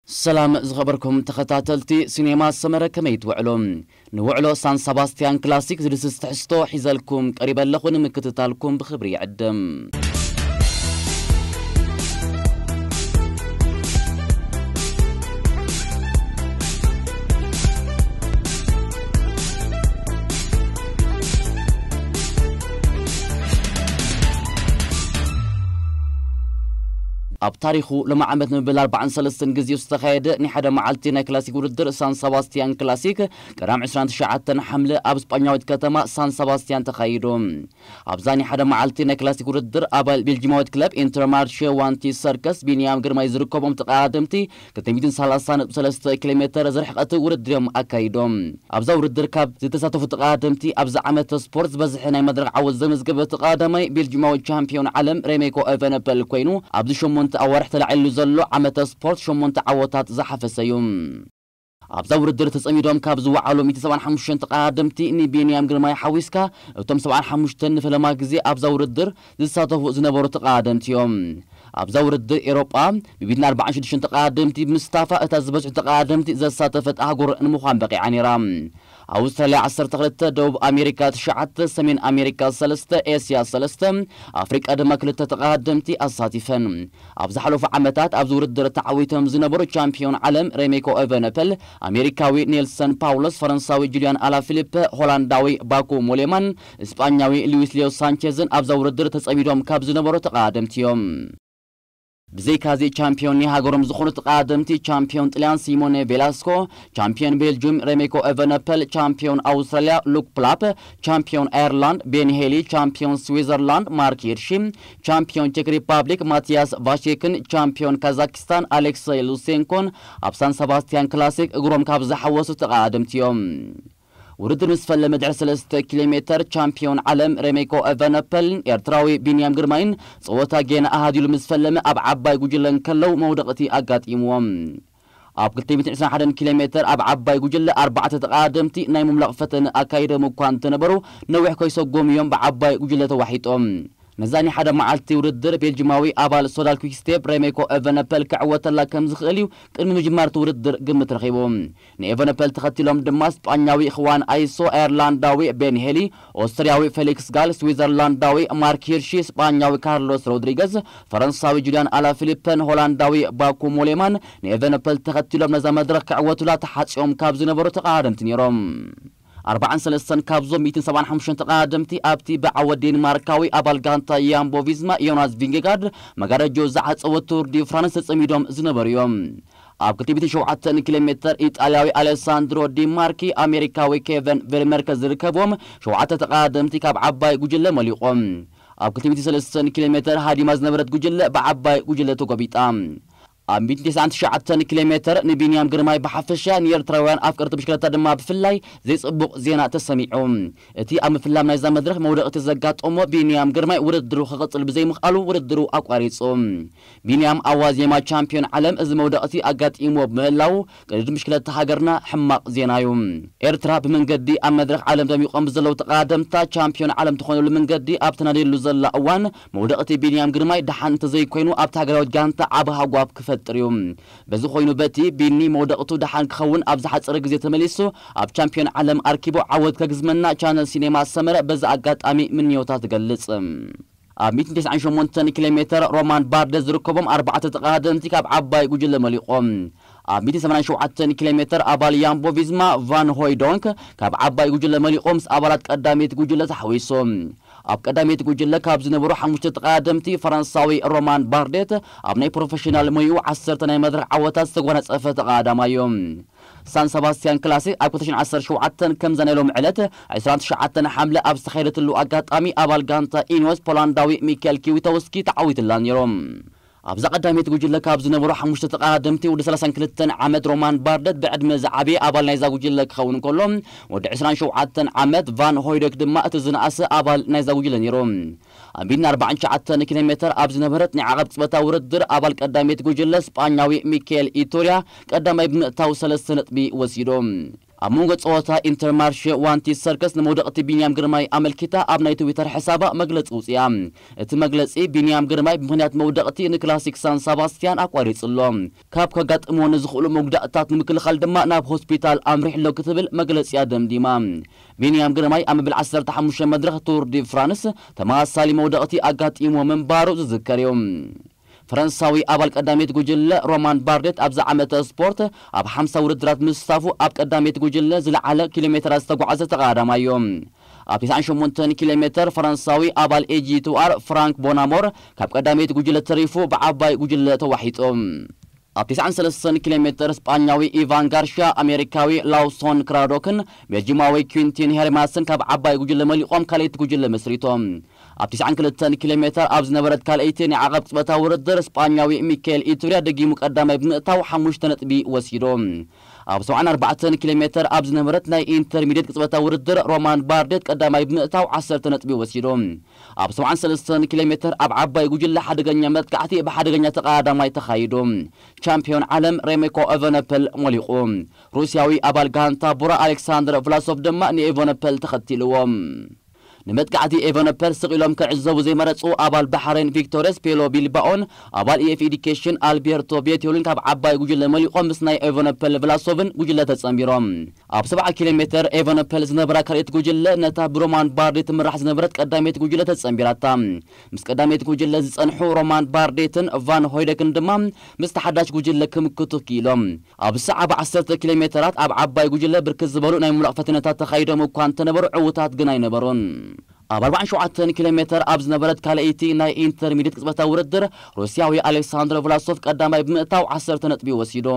ሰላም ዝኸበርኩም ተኸታተልቲ ሲኔማ ሰመረ፣ ከመይ ትውዕሉ? ንውዕሎ ሳን ሰባስቲያን ክላሲክ ዝድስስ ትሕዝቶ ሒዘልኩም ቀሪበ ኣለኹ፣ ንምክትታልኩም ብኽብሪ ይዕድም። ኣብ ታሪኹ ሎም ዓመት ንምብል ኣርባዓን ሰለስተን ግዜ ዝተኻየደ ናይ ሓደ መዓልቲ ናይ ክላሲክ ውድድር ሳን ሰባስቲያን ክላሲክ ቀዳም ዕስራን ትሽዓተን ሓምለ ኣብ ስጳኛዊት ከተማ ሳን ሰባስቲያን ተኻይዱ። ኣብዛ ናይ ሓደ መዓልቲ ናይ ክላሲክ ውድድር ኣባል ቤልጂማዊት ክለብ ኢንተርማርሼ ዋንቲ ሰርከስ ቢንያም ግርማይ ዝርከቦም ተቐዳደምቲ ክልተ ሚእትን ሰላሳ ነጥቢ ሰለስተ ኪሎ ሜተር ዝርሕቐት ውድድር እዮም ኣካይዶም። ኣብዛ ውድድር ካብ ዝተሳተፉ ተቐዳደምቲ ኣብዚ ዓመተ ስፖርት ዝበዝሐ ናይ መድረኽ ዓወት ዘመዝገበ እቲ ቀዳማይ ቤልጂማዊ ቻምፒዮን ዓለም ሬሜኮ ኤቨነፐል ኮይኑ ኣብዚ ሸሞንተ ኣዋርሕ ተላዒሉ ዘሎ ዓመተ ስፖርት ሸሞንተ ዓወታት ዝሓፈሰ እዩ። ኣብዛ ውድድር ተጸሚዶም ካብ ዝወዓሉ ሚእቲ ሰብዓን ሓሙሽተን ተቐዳደምቲ ንቢንያም ግርማይ ሓዊስካ እቶም ሰብዓን ሓሙሽተን ንፈለማ ግዜ ኣብዛ ውድድር ዝሳተፉ ዝነበሩ ተቐዳደምቲ እዮም። ኣብዛ ውድድር ኤሮጳ ብቢትን ኣርባዓን ሽዱሽተን ተቐዳደምቲ ብምስታፋ እታ ዝበዝሑ ተቐዳደምቲ ዘሳተፈት ኣህጉር ንምዃን በቒዓ ነይራ። ኣውስትራልያ ዓሰርተ ክልተ፣ ደቡብ ኣሜሪካ ትሽዓተ፣ ሰሜን ኣሜሪካ ሰለስተ፣ ኤስያ ሰለስተ፣ ኣፍሪቃ ድማ ክልተ ተቐዳደምቲ ኣሳቲፈን። ኣብ ዝሓለፉ ዓመታት ኣብዚ ውድድር ተዓዊቶም ዝነበሩ ቻምፒዮን ዓለም ሬሜኮ ኤቨነፐል፣ ኣሜሪካዊ ኔልሰን ፓውሎስ፣ ፈረንሳዊ ጁልያን ኣላፊሊፐ፣ ሆላንዳዊ ባኩ ሞሌማን፣ ስጳኛዊ ሉዊስ ሊዮ ሳንቼዝን ኣብዛ ውድድር ተጸሚዶም ካብ ዝነበሩ ተቐዳደምቲ እዮም። ብዘይካዚ ቻምፒዮን ናይ ሃገሮም ዝኾኑ ተቐዳደምቲ ቻምፒዮን ጥልያን ሲሞኔ ቬላስኮ፣ ቻምፒዮን ቤልጅዩም ሬሜኮ ኤቨነፐል፣ ቻምፒዮን ኣውስትራልያ ሉክ ፕላፕ፣ ቻምፒዮን ኣየርላንድ ቤን ሄሊ፣ ቻምፒዮን ስዊዘርላንድ ማርክ ሂርሺ፣ ቻምፒዮን ቼክ ሪፓብሊክ ማቲያስ ቫሼክን ቻምፒዮን ካዛኪስታን ኣሌክሰይ ሉሴንኮን ኣብ ሳን ሰባስቲያን ክላሲክ እግሮም ካብ ዝሓወሱ ተቐዳደምቲ እዮም። ውድድር ምስ ፈለመ ድሕሪ ሰለስተ ኪሎ ሜተር ቻምፒዮን ዓለም ሬሜኮ ኤቨነፐልን ኤርትራዊ ቢንያም ግርማይን ጸወታ ጌና ኣሃዲሉ ምስ ፈለመ ኣብ ዓባይ ጉጅለ እንከለዉ መውደቕቲ ኣጋጢምዎም። ኣብ ክልተ ሚእትን ዕስራን ሓደን ኪሎ ሜተር ኣብ ዓባይ ጉጅለ ኣርባዕተ ተቐዳደምቲ ናይ ምምላቕ ፈተነ ኣካይዶም እኳ እንተነበሩ ነዊሕ ከይሰጎሙ እዮም ብዓባይ ጉጅለ ተዋሒጦም። ነዛ ናይ ሓደ መዓልቲ ውድድር ቤልጅማዊ ኣባል ሶዳል ኩክስቴፕ ሬሜኮ ኤቨነፐል ክዕወተላ ከም ዝኽእል እዩ ቅድሚ ምጅማር እቲ ውድድር ግምት ረኺቡ። ንኤቨነፐል ተኸቲሎም ድማ ስጳኛዊ ኽዋን ኣይሶ፣ ኣየርላንዳዊ ቤን ሄሊ፣ ኦስትርያዊ ፌሊክስ ጋል፣ ስዊዘርላንዳዊ ማርክ ሂርሺ፣ ስጳኛዊ ካርሎስ ሮድሪገዝ፣ ፈረንሳዊ ጁልያን ኣላፊሊፐን ሆላንዳዊ ባኩ ሞሌማን ንኤቨነፐል ተኸቲሎም ነዛ መድረኽ ክዕወቱላ ተሓጺኦም ካብ ዝነበሩ ተቐዳደምቲ ነይሮም። ኣርባዓን ሰለስተን ካብዞም ሚእትን ሰብዓን ሓሙሽተን ተቐዳደምቲ ኣብቲ ብዓወት ዴንማርካዊ ኣባል ጋንታ ያምቦ ቪዝማ ዮናስ ቪንጌጋርድ መጋረጆ ዝዓጸወ ቱር ዲ ፍራንስ ተጸሚዶም ዝነበሩ እዮም። ኣብ ክልተ ሚእትን ሸውዓተን ኪሎ ሜተር ኢጣልያዊ ኣሌሳንድሮ ዲ ማርኪ ኣሜሪካዊ ኬቨን ቬርመርከ ዝርከብዎም ሸውዓተ ተቐዳደምቲ ካብ ዓባይ ጉጅለ መሊቖም። ኣብ ክልተ ሚእትን ሰለስተን ኪሎ ሜተር ሃዲማ ዝነበረት ጉጅለ ብዓባይ ጉጅለ ተጎቢጣ። ኣብ ሚእትን ተስዓን ትሽዓተን ኪሎ ሜተር ንቢንያም ግርማይ ብሓፈሻ ንኤርትራውያን ኣፍቀርቲ ብሽክለታ ድማ ብፍላይ ዘይጽቡቕ ዜና ተሰሚዑ። እቲ ኣብ ምፍላም ናይዛ መድረኽ መውደቕቲ ዘጋጠሞ ቢንያም ግርማይ ውድድሩ ክቕጽል ብዘይምኽኣሉ ውድድሩ ኣቋሪጹ። ቢንያም ኣብ ዋዜማ ቻምፒዮን ዓለም እዚ መውደቕቲ ኣጋጢምዎ ብምህላዉ ቅድድም ብሽክለታ ሃገርና ሕማቕ ዜና እዩ። ኤርትራ ብመንገዲ ኣብ መድረኽ ዓለም ደሚቖም ብዘለዉ ተቐዳደምታ ቻምፒዮን ዓለም ትኾነሉ መንገዲ ኣብ ተናድየሉ ዘላ እዋን መውደቕቲ ቢንያም ግርማይ ደሓን እንተዘይኮይኑ ኣብቲ ሃገራዊት ጋንታ ዓቢ ሃጓፍ ክፈጥር እዩ። በዚ ኮይኑ በቲ ቢኒ መውደቕቱ ደሓን ክኸውን ኣብ ዝሓጸረ ግዜ ተመሊሱ ኣብ ቻምፒዮን ዓለም ኣርኪቡ ዓወት ከግዝመና ቻነል ሲኔማ ሰመረ በዚ ኣጋጣሚ ምንዮታ ትገልጽ። ኣብ ሚእትን ተስዓን ሸሞንተን ኪሎ ሜተር ሮማን ባርደት ዝርከቦም ኣርባዕተ ተቐዳደምቲ ካብ ዓባይ ጉጅለ መሊቖም። ኣብ ሚእትን ሰማንያን ሸውዓተን ኪሎ ሜተር ኣባል ያምቦ ቪዝማ ቫን ሆይዶንክ ካብ ዓባይ ጉጅለ መሊቖ ምስ ኣባላት ቀዳመይቲ ጉጅለ ተሓዊሱ። ኣብ ቀዳመይቲ ጉጅለ ካብ ዝነበሩ ሓሙሽተ ተቐዳደምቲ ፈረንሳዊ ሮማን ባርዴት ኣብ ናይ ፕሮፌሽናል ሞይኡ ዓሰርተ ናይ መድረኽ ዓወታት ዝተጓናጸፈ ተቐዳዳማይ እዩ። ሳን ሰባስቲያን ክላሲክ ኣብ ክልተ ሽሕን ዓሰርተ ሸውዓተን ከምዛ ናይ ሎም ዕለት ዕስራን ትሽዓተን ሓምለ ኣብ ዝተኻየደትሉ ኣጋጣሚ ኣባል ጋንታ ኢኒዮስ ፖላንዳዊ ሚካኤል ኪዊቶውስኪ ተዓዊትላ ነይሩ። ኣብዛ ቀዳመይቲ ጉጅለ ካብ ዝነበሩ ሓሙሽተ ተቐዳደምቲ ወዲ ሰላሳን ክልተን ዓመት ሮማን ባርደት ብዕድመ ዝዓበየ ኣባል ናይዛ ጉጅለ ክኸውን እንከሎ ወዲ ዕስራን ሸውዓተን ዓመት ቫን ሆይደክ ድማ እቲ ዝነኣሰ ኣባል ናይዛ ጉጅለ ነይሩ። ኣብ ሚእትን ኣርባዓን ትሽዓተን ኪሎ ሜተር ኣብ ዝነበረት ናይ ዓቐብ ቅጽበታዊ ውድድር ኣባል ቀዳመይቲ ጉጅለ ስጳኛዊ ሚካኤል ኢቶርያ ቀዳማይ ብምእታው ሰለስተ ነጥቢ ወሲዱ። ኣብ መንጎ ጸወታ ኢንተርማርሼ ዋንቲ ሰርከስ ንመውደቕቲ ቢንያም ግርማይ ኣመልኪታ ኣብ ናይ ትዊተር ሕሳባ መግለጺ ውጽያ። እቲ መግለጺ፣ ቢንያም ግርማይ ብምኽንያት መውደቕቲ ንክላሲክ ሳን ሰባስቲያን ኣቋሪጹ ኣሎ። ካብ ከጋጥምዎ ንዝኽእሉ መጉዳእታት ንምክልኻል ድማ ናብ ሆስፒታል ኣምሪሕ ኣሎ ክትብል መግለጺያ ደምዲማ። ቢንያም ግርማይ ኣብ መበል ዓሰርተ ሓሙሽተ መድረኽ ቱር ዲ ፍራንስ ተመሳሳሊ መውደቕቲ ኣጋጢምዎ ምንባሩ ዝዝከር እዩ። ፈረንሳዊ ኣባል ቀዳመይቲ ጉጅለ ሮማን ባርዴት ኣብዚ ዓመተ ስፖርት ኣብ ሓምሳ ውድድራት ምስታፉ ኣብ ቀዳመይቲ ጉጅለ ዝለዓለ ኪሎ ሜትራት ዝተጓዓዘ ተቐዳዳማይ እዩ። ኣብ ተስዓን ሸሞንተን ኪሎ ሜትር ፈረንሳዊ ኣባል ኤጂ ቱ ኣር ፍራንክ ቦናሞር ካብ ቀዳመይቲ ጉጅለ ተሪፉ ብዓባይ ጉጅለ ተዋሒጡ። ኣብ ተስዓን ሰለስተን ኪሎ ሜትር ስጳኛዊ ኢቫን ጋርሽያ፣ ኣሜሪካዊ ላውሶን ክራዶክን ቤልጂማዊ ኩንቲን ሄርማስን ካብ ዓባይ ጉጅለ መሊቖም ካልኣይቲ ጉጅለ መስሪቶም። ኣብ ተስዓን ክልተን ኪሎ ሜትር ኣብ ዝነበረት ካልኣይቲ ናይ ዓቐብ ቅጽበታዊ ውድድር፣ ስጳኛዊ ሚካኤል ኢቱሪያ ደጊሙ ቀዳማይ ብምእታው ሓሙሽተ ነጥቢ ወሲዱ። ኣብ ሰብዓን ኣርባዕተን ኪሎ ሜትር ኣብ ዝነበረት ናይ ኢንተርሚድየት ቅጽበታዊ ውድድር፣ ሮማን ባርዴት ቀዳማይ ብምእታው ዓሰርተ ነጥቢ ወሲዱ። ኣብ ሰብዓን ሰለስተን ኪሎ ሜትር ኣብ ዓባይ ጉጅለ ሓደገኛ መጥቃዕቲ ብሓደገኛ ተቐዳዳማይ ተኻይዱ። ቻምፒዮን ዓለም ሬሜኮ ኤቨነፐል ሞሊቑ። ሩስያዊ ኣባል ጋንታ ቡራ ኣሌክሳንደር ቭላሶቭ ድማ ንኤቨነፐል ተኸቲልዎ። ንመጥቃዕቲ ኤቨነፐል ስቕ ኢሎም ክዕዘቡ ዘይመረጹ ኣባል ባሕሬን ቪክቶርያስ ፔሎ ቢልባኦን ኣባል ኢኤፍ ኤዲኬሽን ኣልቤርቶ ቤቴሉን ካብ ዓባይ ጉጅለ መሊቖም ምስ ናይ ኤቨነፐል ቭላሶቭን ጉጅለ ተጸንቢሮም። ኣብ ሰብዓ ኪሎ ሜትር ኤቨነፐል ዝነበራ ካልኣይቲ ጉጅለ ነታ ብሮማን ባርዴት ትምራሕ ዝነበረት ቀዳመይቲ ጉጅለ ተጸንቢራታ። ምስ ቀዳመይቲ ጉጅለ ዝጸንሑ ሮማን ባርዴትን ቫን ሆይደክን ድማ ምስ ተሓዳሽ ጉጅለ ክምክቱ ክኢሎም። ኣብ ሰዓብ ዓሰርተ ኪሎ ሜትራት ኣብ ዓባይ ጉጅለ ብርክት ዝበሉ ናይ ምምላቕ ፈተነታት ተኻይዶም እኳ እንተነበሩ፣ ዕዉታት ግን ኣይነበሩን። ኣብ ኣርባዓን ሸውዓተን ኪሎ ሜትር ኣብ ዝነበረት ካልኣይቲ ናይ ኢንተርሚድየት ቅጽበታዊ ውድድር፣ ሩስያዊ ኣሌክሳንድሮ ቭላሶቭ ቀዳማይ ብምእታው ዓሰርተ ነጥቢ ወሲዱ።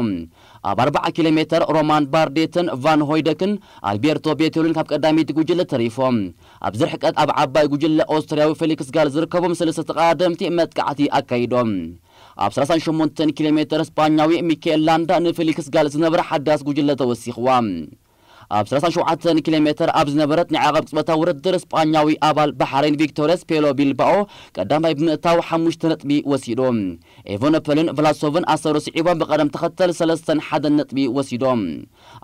ኣብ ኣርባዓ ኪሎ ሜትር ሮማን ባርዴትን ቫን ሆይደክን ኣልቤርቶ ቤቴሉን ካብ ቀዳመይቲ ጉጅለ ተሪፎም። ኣብዚ ርሕቀት ኣብ ዓባይ ጉጅለ ኦስትርያዊ ፌሊክስ ጋል ዝርከቦም ሰለስተ ተቐዳደምቲ መጥቃዕቲ ኣካይዶም። ኣብ ሰላሳን ሸሞንተን ኪሎ ሜትር ስጳኛዊ ሚካኤል ላንዳ ንፌሊክስ ጋል ዝነበረ ሓዳስ ጉጅለ ተወሲኽዋ። ኣብ ሰላሳን ሸውዓተን ኪሎ ሜትር ኣብ ዝነበረት ናይ ዓቐብ ቅጽበታዊ ውድድር፣ ስጳኛዊ ኣባል ባሕሬን ቪክቶርያስ ፔሎ ቢልባኦ ቀዳማይ ብምእታው ሓሙሽተ ነጥቢ ወሲዱ። ኤቨነፐልን ቭላሶቭን ኣሰሩ ስዒቦም ብቐደም ተኸተል ሰለስተን ሓደን ነጥቢ ወሲዶም።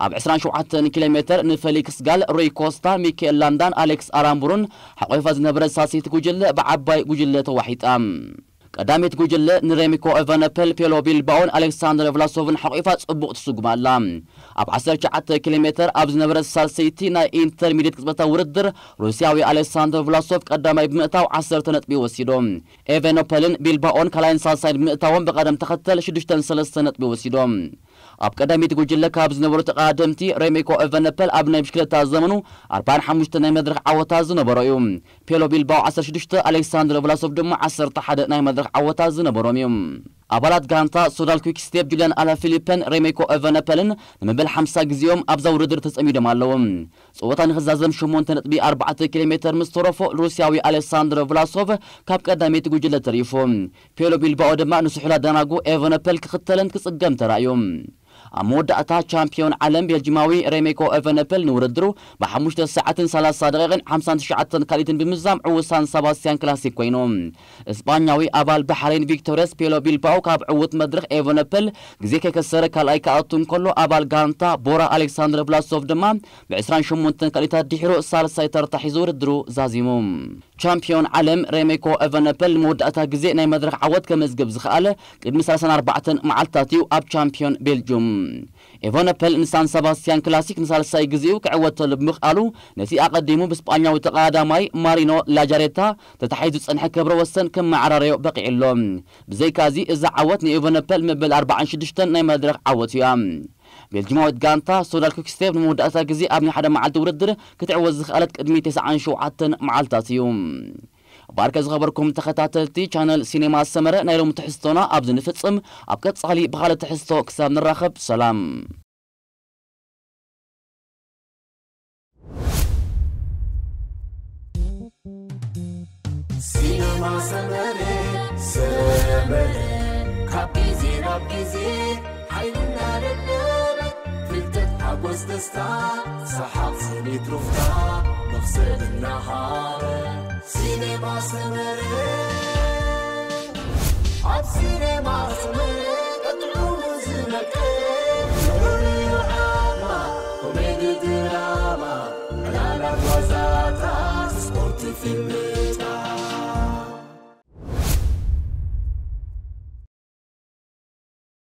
ኣብ ዕስራን ሸውዓተን ኪሎ ሜትር ንፌሊክስ ጋል፣ ሩይ ኮስታ፣ ሚካኤል ላንዳን ኣሌክስ ኣራምቡሩን ሓቆፋ ዝነበረ ሳልሰይቲ ጉጅለ ብዓባይ ጉጅለ ተዋሒጣ። ቀዳመይቲ ጉጅለ ንሬሚኮ ኤቨነፐል፣ ፔሎ ቢልባኦን ኣሌክሳንደር ቭላሶቭን ሓቆፋ ጽቡቕ ትስጉም ኣላ። ኣብ ዓሰርተ ትሽዓተ ኪሎ ሜትር ኣብ ዝነበረ ሳልሰይቲ ናይ ኢንተርሚድየት ቅጽበታዊ ውድድር፣ ሩስያዊ ኣሌክሳንደር ቭላሶቭ ቀዳማይ ብምእታው ዓሰርተ ነጥቢ ወሲዶም። ኤቨኖፐልን ቢልባኦን ካልኣይን ሳልሳይን ብምእታዎም ብቐደም ተኸተል ሽዱሽተን ሰለስተ ነጥቢ ወሲዶም። ኣብ ቀዳመይቲ ጉጅለ ካብ ዝነበሩ ተቐዳደምቲ፣ ሬሜኮ ኤቨነፐል ኣብ ናይ ብሽክለታ ዘመኑ ኣርባዓን ሓሙሽተ ናይ መድረኽ ዓወታት ዝነበሮ እዩ። ፔሎ ቢልባኦ ዓሰርተ ሽዱሽተ፣ ኣሌክሳንድሮ ቭላሶቭ ድማ ዓሰርተ ሓደ ናይ መድረኽ ዓወታት ዝነበሮም እዮም። ኣባላት ጋንታ ሶዳል ኩክ ስቴፕ፣ ጁልያን ኣላፊሊፐን ሬሜኮ ኤቨነፐልን ንመበል ሓምሳ ግዜኦም ኣብዛ ውድድር ተጸሚዶም ኣለዉ። ጸወታ ንኽዛዘም ሸሞንተ ነጥቢ ኣርባዕተ ኪሎ ሜትር ምስ ተረፎ፣ ሩስያዊ ኣሌክሳንድሮ ቭላሶቭ ካብ ቀዳመይቲ ጉጅለ ተሪፉ። ፔሎ ቢልባኦ ድማ ንስሑል ኣዳናጉ ኤቨነፐል ክኽተልን ክጽገም ተራእዩ። ኣብ መወዳእታ፣ ቻምፒዮን ዓለም ቤልጂማዊ ሬሜኮ ኤቨነፐል ንውድድሩ ብሓሙሽተ ሰዓትን ሰላሳ ደቂቕን ሓምሳን ትሽዓተን ካልኢትን ብምዝዛም ዕዉት ሳን ሰባስቲያን ክላሲክ ኮይኑ። እስጳኛዊ ኣባል ባሕሬን ቪክቶርያስ ፔሎ ቢልባኦ ካብ ዕዉት መድረኽ ኤቨነፐል ግዜ ከይከሰረ ካልኣይ ክኣቱ እንከሎ፣ ኣባል ጋንታ ቦራ ኣሌክሳንደር ቭላሶቭ ድማ ብዕስራን ሸሞንተን ካልኢታት ድሒሩ ሳልሳይ ተርታ ሒዙ ውድድሩ ዛዚሙ። ቻምፒዮን ዓለም ሬሜኮ ኤቨነፐል ንመወዳእታ ግዜ ናይ መድረኽ ዓወት ከመዝግብ ዝኸኣለ ቅድሚ ሰላሳን ኣርባዕተን መዓልትታት እዩ ኣብ ቻምፒዮን ቤልጁም። ኤቨነፐል ንሳን ሰባስቲያን ክላሲክ ንሳልሳይ ግዜኡ ክዕወተሉ ብምኽኣሉ፣ ነቲ ኣቐዲሙ ብስጳኛዊ ተቐዳዳማይ ማሪኖ ላጃሬታ ተታሒዙ ዝጸንሐ ክብረ ወሰን ክመዓራረዮ በቒዑ ኣሎ። ብዘይካዚ፣ እዚ ዓወት ንኤቨነፐል መበል ኣርባዓን ሽዱሽተን ናይ መድረኽ ዓወት እያ። ቤልጂማዊት ጋንታ ሶዳል ኩክስቴፕ ንመወዳእታ ግዜ ኣብ ናይ ሓደ መዓልቲ ውድድር ክትዕወት ዝኸኣለት ቅድሚ ተስዓን ሸውዓተን መዓልታት እዩ። ባርከ ዝኸበርኩም ተኸታተልቲ ቻነል ሲኔማ ሰመረ፣ ናይ ሎሚ ትሕዝቶና ኣብዚ ንፍጽም። ኣብ ቀጻሊ ብኻልእ ትሕዝቶ ክሳብ ንራኸብ፣ ሰላም። ሲነማ ሰመረ፣ ሰመረ፣ ካብ ግዜ ናብ ግዜ ሓይልና ደደበ፣ ፍልጠት፣ ሓጎስ፣ ደስታ፣ ሰሓቕ፣ ስኒት፣ ሩፍታ፣ መኽሰብ እናሃበ። ሲኔማ ሰመረ፣ ኣብ ሲኔማ ሰመረ፣ ቀጥዑ ዝነቀ፣ ፍሉይ ዓማ፣ ኮሜዲ፣